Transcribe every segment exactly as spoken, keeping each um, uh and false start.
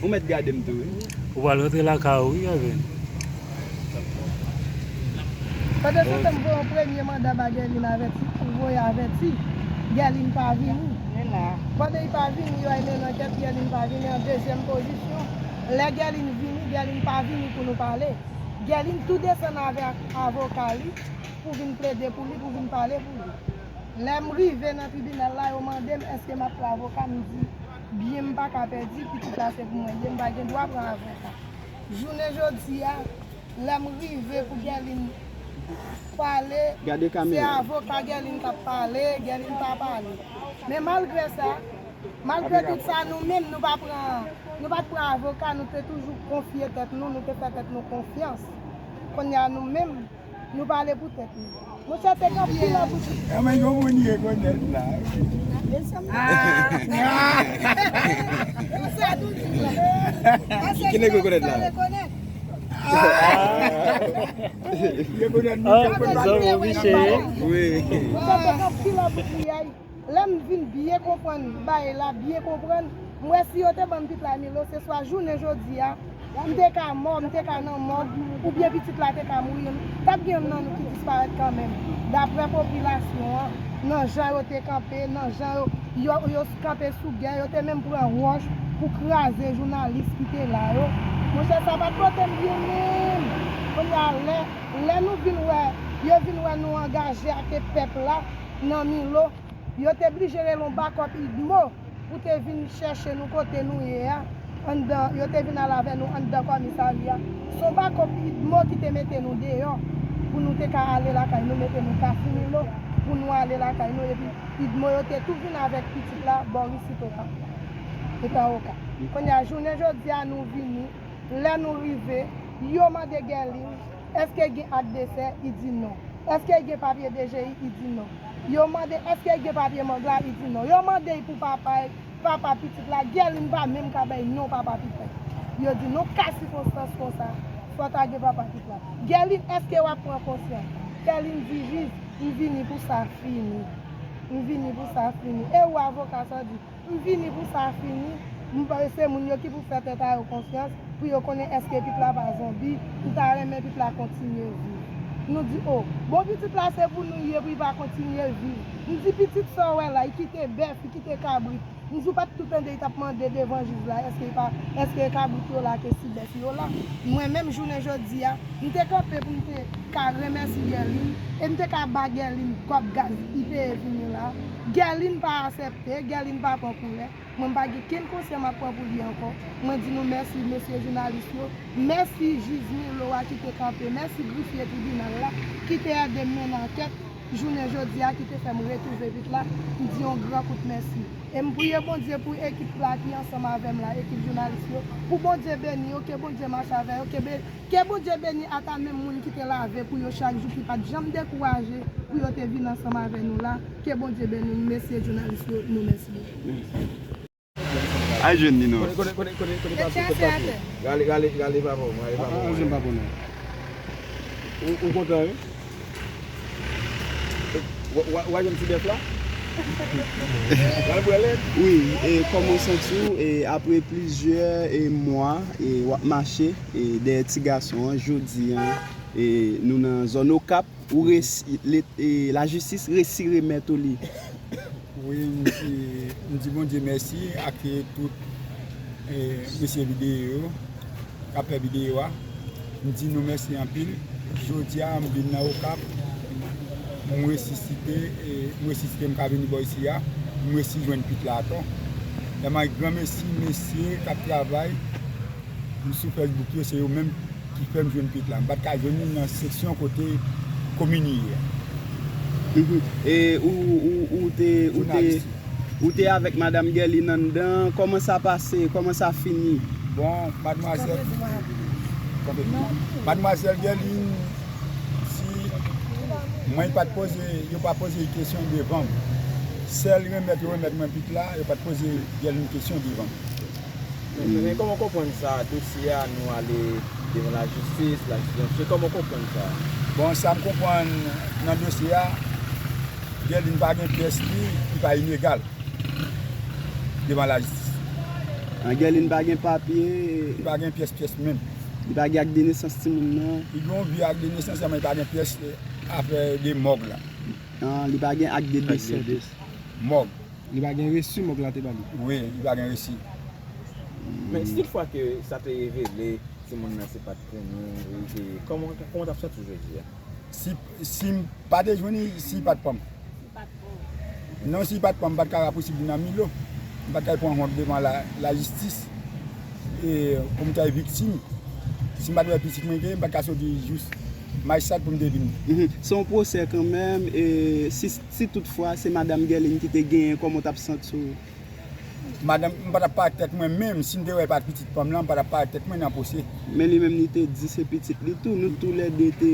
Ou mèt gade m tou, wi. Ou pral rantre lakay ou, wi, Kevin. Pandan se tan, m voye yon premye manda ba Guerline avèti, pou voye avèti Guerline pa vini. Pandan li pa vini, yo al mennen ankèt, Guerline pa vini. An dezyèm pozisyon, lè Guerline vini, Guerline pa vini pou nou pale. Guerline tou desann avèk avoka li pou vin plede pou li, pou vin pale pou li. Lè m rive nan tribinal la, yo mande m èske m ap pran avoka, m di byen m pa ka pèdi, pitit la se pou mwen l ye, m pa gen dwa pran avoka. Jounen jodi a, lè m rive pou Guerline pale, se avoka Guerline k ap pale, Guerline pa pale. Men malgre sa, malgre tout sa, nou menm, nou pa pran, nou pa t pran avoka, nou te toujou konfye tèt nou, nou te fè tèt nou konfyans. Kounye a, nou menm, nou pale pou tèt nou. Monchè, te gen anpil abouti. Anmè, yon moun rekonèt la. Sa nou di la? Ki nèg rekonèt la? Rekonèt. Rekonèt nou. Wi. Monchè, te gen anpil anboutiyaj. Lè m vin byen konprann bagay la, byen konprann, m wè si yo te ban m pitit la Milo, se swa jounen jodi a, m te ka mò, m te ka nan mòg, oubyen pitit la te ka mouri, t ap gen youn nan nou ki disparèt kanmenm. Daprè popilasyon an, nan jan yo te kanpe, nan jan yo, yo, yo kanpe sou gè, yo te menm pran wòch pou kraze jounalis ki te la yo. Monchè, sa pa t pote m byen menm. Kounye a, lè, lè nou vin wè, yo vin wè nou angaje ak pèp la nan Milo, yo te blije rele yon bakòp idmo pou te vin chèche nou kote nou ye a, anndan, yo te vin al avè nou anndan kòmisarya. Se yon bakòp idmo ki te mete nou deyò pou nou te ka ale lakay nou, mete nou Kafou Milo pou nou ale lakay nou, epi idmo yo te tou vin avèk pitit la bò isit Okap, etan Okap. Kounye a, jounen jodi a, nou vini, lè nou rive, yo mande Guerline, èske gen ak desè? Li di non. Èske l gen papye D G I? Li di non. Yo mande, èske l gen papye mòg la? Li di non. Yo mande l pou papa, papa pitit la. Guerline pa menm ka bay non papa pitit la. Yo di non, ka sikonstans konsa, fò ta gen papa pitit la. Guerline, èske w ap pran konsyans? Guerline di, jij, m vini pou sa fini. M vini pou sa fini. E ou, avoka, sa w di? M vini pou sa fini. M pa, se moun yo ki pou fè tèt a yo konfyans, pou yo konnen èske pitit la pa zonbi, m ta renmen pitit la kontinye viv. Nou di, o, bon, pitit la se pou nou l ye, pou l pa kontinye viv. M di, pitit sa w wè la, li kite bèf, li kite kabrit. M di, ou pa t tou tande li t ap mande devan jij la, èske li pa, èske kabrit yo la ke si bèf yo la. Mwen menm, jounen jodi a, m te kanpe pou m te ka remèsye Guerline, e m te ka ba Guerline kòb gaz li peye vini la. Guerline pa aksepte, Guerline pa pran koulè. Mwen, m pa gen kenn konsyan m ap pran pou li ankò. Mwen di nou mèsi, mesye jounalis yo. Mèsi jij Milo a ki te kanpe. Mèsi grifye tribinal la ki te ede m mennen ankèt jounen jodi a, ki te fè m retwouve pitit la. M di yon gran kout mèsi. E m priye Bondye pou ekip la ki ansanm avè m la, ekip jounalis yo, pou Bondye beni yo, ke Bondye mache avè yo, ke be-, ke Bondye beni ata menm moun ki te lave pou yo chak jou, ki pa t janm dekouraje pou yo te vin ansanm avè nou la. Ke Bondye beni nou, mesye jounalis yo, nou mèsi bokou. Ay jwenn li non. Kote, kote, kote, kote, kote papye, kote papye? Rale, rale, rale papa w, rale papa w. An, an, jwenn papa w non. Ou, ou kontan, wi? Wa, wa, wa jwenn ti bèf la? Pral bwè lèt? Wi, e kòman w santi w, e apre plizyè, e mwa, e w ap mache, e dèyè ti gason an, jodi a, e nou nan zòn Okap, ou resi-, le-, e lajistis resi remèt ou li? Wi, m di, m di Bondye mèsi ak tout, e, mesye videyo yo k ap fè videyo a. M di nou mèsi anpil. Jodi a, m vin nan Okap. M resisite, e, m resisite, m ka vini bò isi a. M resi jwenn pitit la atò. Vrèman, gran mèsi mesye k ap travay. M sou Facebook yo, se yo menm ki fè m jwenn pitit la. M pa t ka jwenn li nan seksyon kote komin li ye a. Mhm. E ou, ou, ou te, ou te, jounalis yo, ou te avèk madanm Guerline anndan, kòman sa pase? Kòman sa fini? Bon, madmwazèl, kanpe, kanpe. Madmwazèl Guerline, si mwen pa t poze, yo pa poze kesyon devan m. Sèl remèt yo remèt mwen pitit la, yo pa t poze Guerline kesyon devan m. Men, men kòman w konprann sa, dosye a, nou ale devan lajistis, lajistis, kòman w konprann sa? Bon, sa m konprann nan dosye a, Guerline pa gen pyès li, li pa ilegal devan lajistis. Gèlin pa gen papye. Li pa gen pyès, pyès menm. Li pa gen ak de nesans timoun nan. Li gen yon vye ak de nesans, men li pa gen pyès, eh, afè de mòg la. Ah, li pa gen ak de desè. Mòg. Li pa gen resi mòg la te ba li. Wi, li pa gen resi. Men si toutfwa ke sa te revele timoun nan se pa t pou nou, e kòman, kòman w t ap santi w jodi a? Si, si m pa te jwenn li, si li pa t pa m. Non, si li pa t pa m, m pa t ka rapousib li nan Milo. M pa t ka pran wont devan la, lajistis, e, pou m ta viktim. Si m pa t wè pitit mwen gen, m pa t ka soti jous majistra pou m te vini. Mhm. Se yon pwosè kanmenm, e si, si toutfwa se madanm Gèlin ki te genyen, kòman w t ap santi w? Madanm, m pa t ap parèt tèt mwen menm, si m te wè pa t pitit pa m lan, m pa t ap parèt tèt mwen nan pwosè. Men li menm li te di se pitit li tou, nou toulède te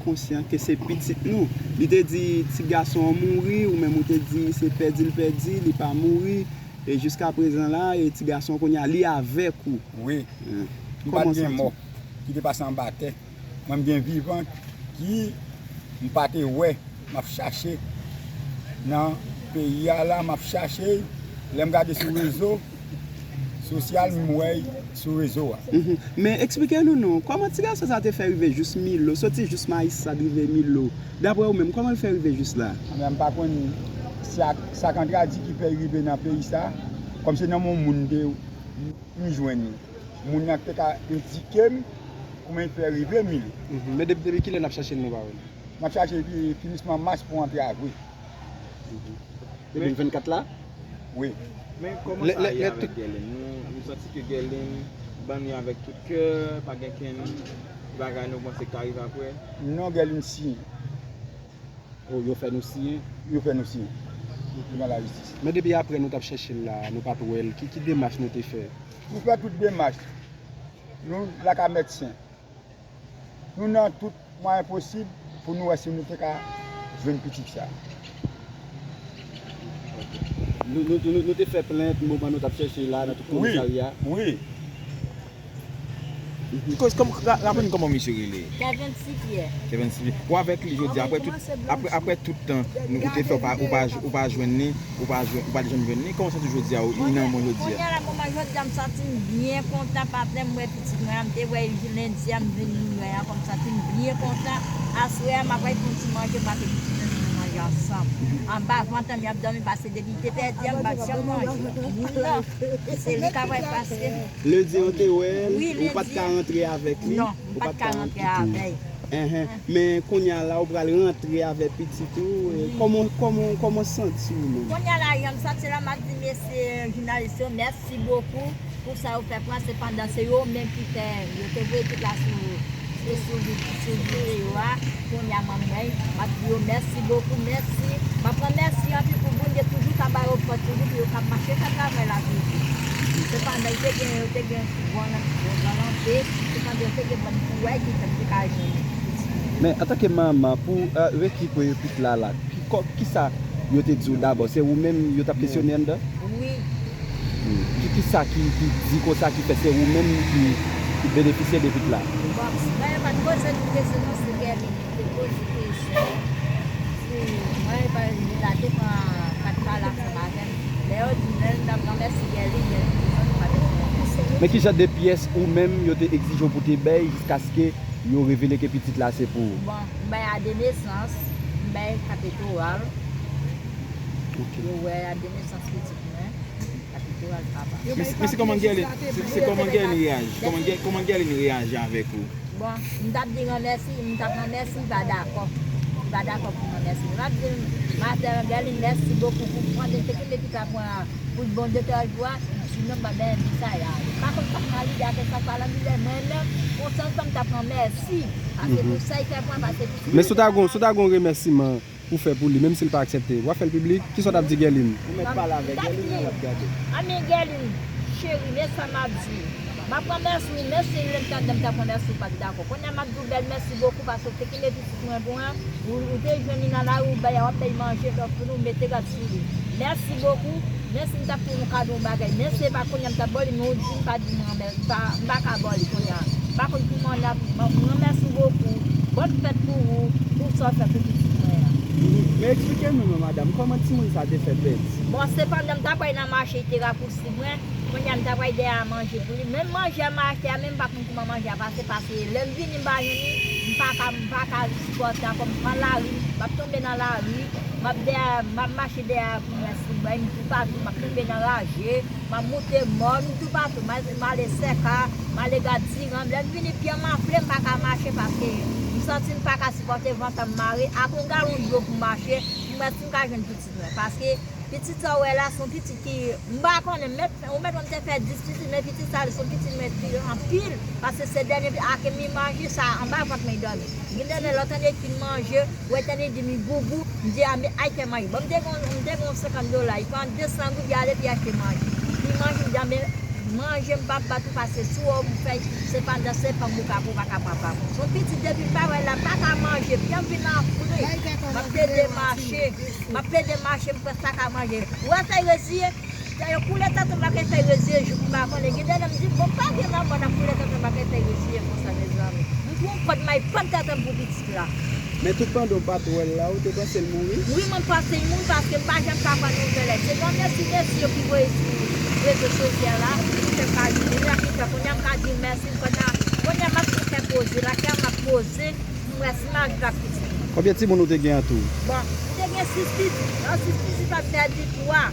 konsyan ke se pitit nou. Li te di ti gason an mouri, ou menm ou te di se pèdi l pèdi, li pa mouri. E jiska prezan la, e ti gason kounye a, li avèk ou. Wi. M pa t gen mò ki te pase anba tè. Mwen, m gen vivan ki m pa te wè, m ap chache nan peyi a la, m ap chache. Lè m gade sou rezo sosyal, m wè l sou rezo a. Mhm. Men eksplike nou non, kòman ti gason sa te fè rive jis Milo, soti jis Mayisad rive Milo? Daprè ou menm, kòman l fè rive jis la? Anben, m pa konn sa, sa k antradi ki fè l rive nan peyi sa, kòm se nan men yon moun m te, m jwenn li. Moun nan te ka endike m kòman l fè rive Milo. Mhm. Men depi, depi kilè n ap chache l, nou pa wè l? N ap chache depi finisman mas pou antre avril. Mhm. Depi vennkat la? Wi. Men kòman sa ye avèk Gèlin? Nou, nou santi ke Gèlin ban nou avèk tout kè, pa gen kenn bagay nou panse k ka rive apre? Non, Gèlin siyen. Oh, yo fè nou siyen? Yo fè nou siyen. Devan lajistis. Men depi apre nou t ap chèche l la, nou pa t wè l. Ki, ki demach nou te fè? Nou fè tout demach. Nou lakay medsen. Nou nan tout mwayen posib pou nou wè si nou te ka jwenn pitit sa. Nou, nou, nou, nou te fè plent moman nou t ap chèche la nan tout komisarya. Wi. Koz, kòm, ra-, raple n kòman misye rele? Kevin Sipyè. Kevin Sipyè. Ou avèk li jodi a, apre tout, apre, apre tout tan nou, ou te fè, ou pa, ou pa, ou pa jwenn li, ou pa jwenn, ou pa t janm jwenn li, kòman w santi w jodi a, ou, li nan men w jodi a? Kounye a la, moman jodi a, m santi m byen kontan, paske m wè pitit mwen an, m te wè l lendi a, m vin jodi a, kòm m santi m byen kontan. Aswè a, m ap al fè yon ti manje, m ap fè pitit mwen nou manje ansanm. Anba vant an, m ap dòmi, paske depi li te pèdi a, m pa t janm manje. Non, se li k ap al pase. Lendi an ou te wè l, ou pa t ka rantre avèk li? Non, m pa t ka rantre avè l. Enhen. Men kounye a la, ou pral rantre avè pitit ou. E, kòman, kòman, kòman w santi w menm? Kounye a la, jan m santi la, m ap di mesye jounalis yo, mèsi bokou pou sa yo fè pou mwen. Sepandan, se yo menm ki fè, yo te voye tout la sou, sou, sou videyo a. Kounye a, mwen menm, m ap di yo mèsi bokou, mèsi. M ap ranmèsye anpil pou Bondye toujou ka ba yo fòs toujou pou yo ka mache fè travay la toujou. Sepandan, yo te gen, yo te gen gwo nan, gwo nan lanpe, sepandan, yo te gen bann kouway ki fè m te ka jwenn pitit mwen. Men, antanke manman, pou, e, rekipere pitit la la, ki, kò, kisa yo te di w dabò? Se ou menm yo t ap kesyone anndan? Wi. Hmm. Ki, kisa ki, ki di konsa ki fè se ou menm ki, ki benefisye de pitit la? Bon, mwen pa t poze nou kesyon, non, se Gèlin ki te poze kesyon. Si mwen pa la te pran kat pale ansanm avè m. Lè yo di m, lè m t ap ranmèsye Gèlin, Gèlin te santi pa te kontan. Men ki jan de pyès ou menm yo te egzije w pou te bay jiskaske yo revele ke pitit la se pou ou? Bon, m bay ak de nesans, m bay kat elektoral. Ok. Yo wè ak de nesans pitit mwen, kat elektoral papa. Men, men se kòman Gèlin, se, se kòman Gèlin reyaji? Kòman Gè-, kòman Gèlin reyaji avèk ou? Bon, m t ap di ranmèsi, m t ap ranmèsi, li pa dakò. Li pa dakò pou m ranmèsi. M ap di, madan Gèlin, mèsi bokou pou pran de, te kenbe pitit la pou, pou bon de trè jou a, sinon m pa t bay di sa y a. M pa konn sa k nan lide a, ke sa k pa nan lide, mwen menm, konsyans pa m t ap ranmèsi. Paske pou sa l fè pou mwen, paske pitit mwen. Men si w ta gon, si w ta gon remèsiman pou fè pou li, menm si l pa aksepte, w ap fè l piblik? Kisa w t ap di Gèlin? Ou mèt pale avè Gèlin, l ap gade. Anben Gèlin, cheri, men sa m ap di w. M ap ranmèsi w, menm si lè m t anndan m t ap ranmèsi w, ou pa t dakò. Kounye a m ap di w bèl mèsi bokou, paske w te kenbe pitit mwen pou mwen, ou, ou te jwenn li nan lari, ou bay, w ap bay manje, lè w fini, ou mete rad sou li. Mèsi bokou, menm si m t ap fè yon kado yon bagay, men se pa kounye a m t ap ba w li, men ou di m pa di m renmè-, m pa, m pa ka ba w li kounye a. M pa konn kouman n ap, m, m ranmèsi w bokou. Bòn fèt pou ou, pou sa w fè pou pitit mwen an. Men eksplike nou non, madanm, kòman timoun sa te fè pèdi? Bon, sepandan m t ap pral nan mache, li te rapousi mwen, Kounye a m ta pral dèyè a manje pou li. Menm manje a m achte a, menm m pa konn kòman manje a pase, paske lè m vini m pa jwenn li, m pa ka, m pa ka sipòte ankò. M pran lari, m ap tonbe nan lari, m ap dèyè, m ap mache dèyè pou mwen si mwen, m toupatou, m ap tonbe nan raje, m ap moute mòn, m toupatou, m al, m ale Sèka, m ale Gadiran. Lè m vini pye m anfle, m pa ka mache paske m santi m pa ka sipòte vant an m mare ak yon galon dlo pou mache, pou mwen si m ka jwenn pitit mwen. Paske pitit sa w wè la, se yon pitit ki, m pa konnen, m mèt, ou mèt wè m te fè dis pitit, men pitit sa, se yon pitit mwen pi anpil, paske se dènye, ak mi manje sa, anba vant mwen dòmi. Gen dènye lè w tande ki manje, ou wè tande di mi boubou, m di, a, men, ay, fè manje. Bon, m te gen, m te gen yon senkant dola, li pran de san goud, li ale, li achte manje. Li manje, m di, a, men, manje, m p ap bat ou, paske si w wè m fè, se pandan se fanm ou ka pou, pa ka papa. Se yon pitit depi m pa wè l la, m pa ka manje, pye m vin anfle, m ap plede mache. M ap plede mache, m prèske pa ka manje. Ou wè fèy reziye? Fè yo koule tenten m pa gen fèy reziye, jouk m pa konnen. Gen de lè m di, bon, pa gen lanmò nan koule tenten m pa gen fèy reziye konsa, mezanmi. M pran kòd m al pann tenten m pou pitit la. Men tout pandan w pa t wè l la, ou te panse l mouri? Wi, mwen panse l mouri paske m pa janm ka pran nouvèl. Se granmèsi mesye yo ki voye sou rezo sosyal la, ki fè m ka jwenn li la, ki fè kounye a m ka di mèsi. Kounye a, kounye a m ap vin fè poze, lakay m ap poze. M rès m ap viv ak pitit. Konbyen timoun ou te gen an tou? Bon, m te gen sis pitit. Nan sis pitit, m ap pèdi twa.